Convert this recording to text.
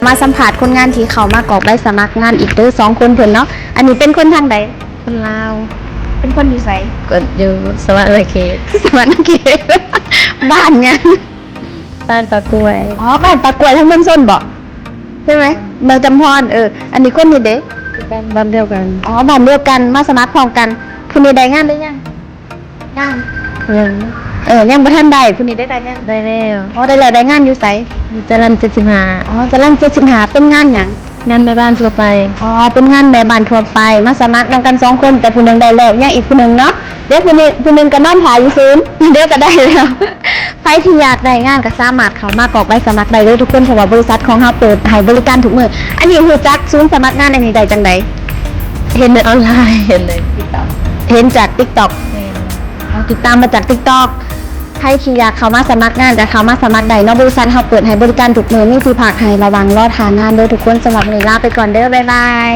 ມາສຳພາດຄົນງານທີ່ເຂົ້າມາກອກໃບສະໝັກງານອີກເດີ ສອງຄົນເພິ່ນເນາະ. ອັນນີ້ເປັນຄົນທາງໃດ? ຄົນລາວ. ເປັນຄົນຢູ່ໃສ? ກໍຢູ່ສະຫວັນນະເຂດ. ສະຫວັນນະເຂດ. ບ້ານຫຍັງ? ບ້ານປາກວຍ. ອໍ ບ້ານປາກວຍ ທາງເມືອງຊົນບໍ? ໃຊ່ໄໝ? ເມືອງຈຳພອນ. ເອີ ອັນນີ້ຄົນນີ້ເດ? ບ້ານ ບ້ານດຽວກັນ. ອໍ ບ້ານດຽວກັນ ມາສະໝັກພ້ອມກັນ. ຜູ້ນີ້ໄດ້ງານຫຼືຍັງ? ຍັງ. ຍັງ. ເອີ ຍັງບໍ່ທັນໄດ້. ຜູ້ນີ້ໄດ້ ໄດ້ງານ? ໄດ້ແລ້ວ. ອໍ ໄດ້ແລ້ວ. ໄດ້ງານຢູ່ໃສ? ຢູ່ຈະລັນເຈັດສິບຫ້າ. ອໍ ຈະລັນເຈັດສິບຫ້າ ເປັນງານຫຍັງ? ງານແມ່ບ້ານທົ່ວໄປ. ອໍ ເປັນງານແມ່ບ້ານທົ່ວໄປ. ມາສະໝັກນຳກັນສອງຄົນ ແຕ່ຜູ້ໜຶ່ງໄດ້ແລ້ວ ຍັງອີກຜູ້ໜຶ່ງເນາະ. ດຽວຜູ້ນີ້ ຜູ້ໜຶ່ງກໍນອນຖ້າຢູ່ສູນ ດຽວກໍໄດ້ແລ້ວ. ໃຜທີ່ຢາກໄດ້ງານກໍສາມາດເຂົ້າມາກອກໃບສະໝັກໄດ້ເດີທຸກຄົນ ເພາະວ່າບໍລິສັດຂອງເຮົາເປີດໃຫ້ບໍລິການທຸກມື້. ອັນນີ້ຮູ້ຈັກສູນສະໝັກງານອັນນີ້ໄດ້ຈັ່ງໃດ? ເຫັນໃນອອນລາຍ ເຫັນໃນຕິກຕັອກ. ເຫັນຈາກຕິກຕັອກ. ແມ່ນ. ເຮົາຕິດຕາມມາຈາກຕິກຕັອກ. ໃຜທີ່ຢາກເຂົ້າມາສະໝັກງານກໍເຂົ້າມາສະໝັກໄດ້ເນາະ. ບໍລິສັດເຮົາເປີດໃຫ້ບໍລິການທຸກມື້ ມີທີ່ພັກໃຫ້ ລະຫວ່າງລໍຖ້າງານເດີທຸກຄົນ. ສຳລັບມື້ນີ້ລາໄປກ່ອນເດີ ບາຍບາຍ.